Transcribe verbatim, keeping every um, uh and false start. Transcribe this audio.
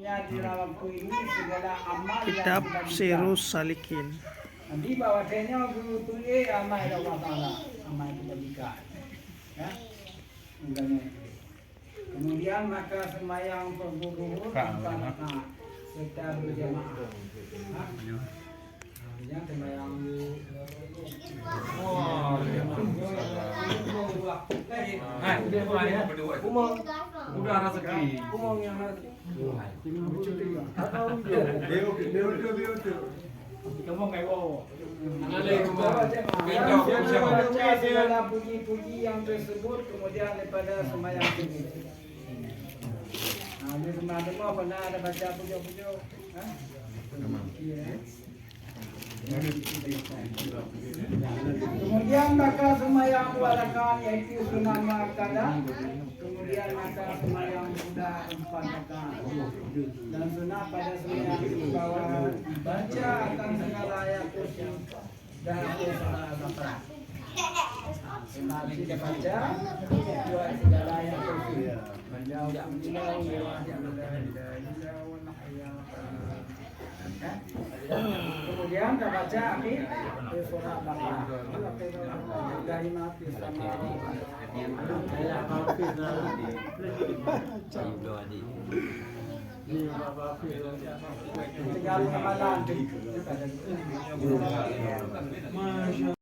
Di dalam waktu ini segala amal yang Kitab kita berikan. Sirus Salikin. Nanti bahwasanya guru tulis amal Allah Taala, amal kita berikan. Ya. Misalnya, kemudian maka sembahyang subuh duhur empat rakaat serta berjamaah. Ha? Kemudian sembahyang Wah, udah rezeki. Segala puji-puji yang tersebut kemudian daripada sembahyang subuh. Nah, ini sembahyang subuh pernah ada baca pujuk-pujuk? Ha? Iya. Kemudian maka sembahyang dua rakaat, yaitu sunat muakkadah. Kemudian maka sembahyang sunnah empat rakaat. Dan sunat pada sembahyang itu bahwa dibaca akan segala ayat kursi dan akan surah Al-Baqarah. Sunat dibaca dua segala ayat kursi. Baca Alhamdulillah, la ilaha illa huwal hayyul qayyum. Kemudian kita baca akhir surah Al-Baqarah. Dari mati sama. Tinggal amalan.